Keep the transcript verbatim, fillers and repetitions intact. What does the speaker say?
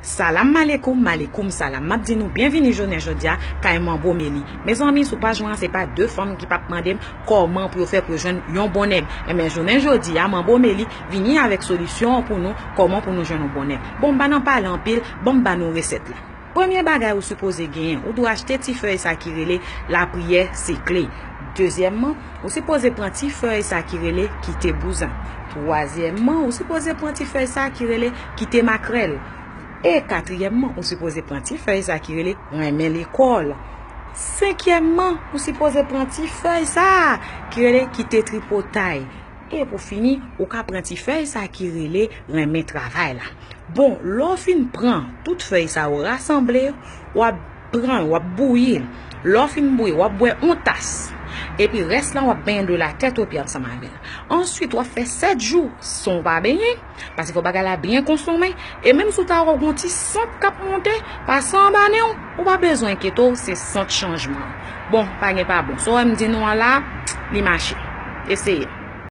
Salam malekoum, malekoum salam. M ap di nou byenvini jounen jodi a kay Manbo Meli. Mezanmi, sou paj mwen an, se pa de fanm ki p ap mande m kòman pou yo fè pou yo jwenn yon bon nèg. Enben, jounen jodi a, Manbo Meli vini avèk solisyon an pou nou, kòman pou nou jwenn yon bon nèg. Bon, m pa nan pale anpil, ban m ba nou resèt la. Premye bagay ou sipoze genyen, ou dwe achte ti fèy sa ki rele lapriyè se kle. Dezyèmman, ou sipoze pran ti fèy sa ki rele kite bouzen. Twazyèmman, ou sipoze pran ti fèy sa ki rele kite makrèl. E katriyèmman, ou sipoze pran ti fèy sa ki rele renmen lekòl. Senkyèmman, ou sipoze pran ti fèy sa ki rele kite tripotay. E pou fini, ou ka pran ti fèy sa ki rele renmen travay la. Bon, lè w fin pran tout fèy sa yo, rasanble yo, w ap pran yo, w ap bouyi l. Lè w fin bouyi, w ap bwè yon tas. Epi rès la, w ap benyen dlo la tèt o pye ansanm avè l. Answit, w ap fè sèt jou san w pa benyen, paske fò bagay la byen konsonmen. E menm si w ta wè w gen yon ti sant k ap monte, pase anba nen w, ou pa bezwen enkyete w, se sant chanjman. Bon, pa gen pa bon. Sa w wè m di nou an la, li mache. Eseye.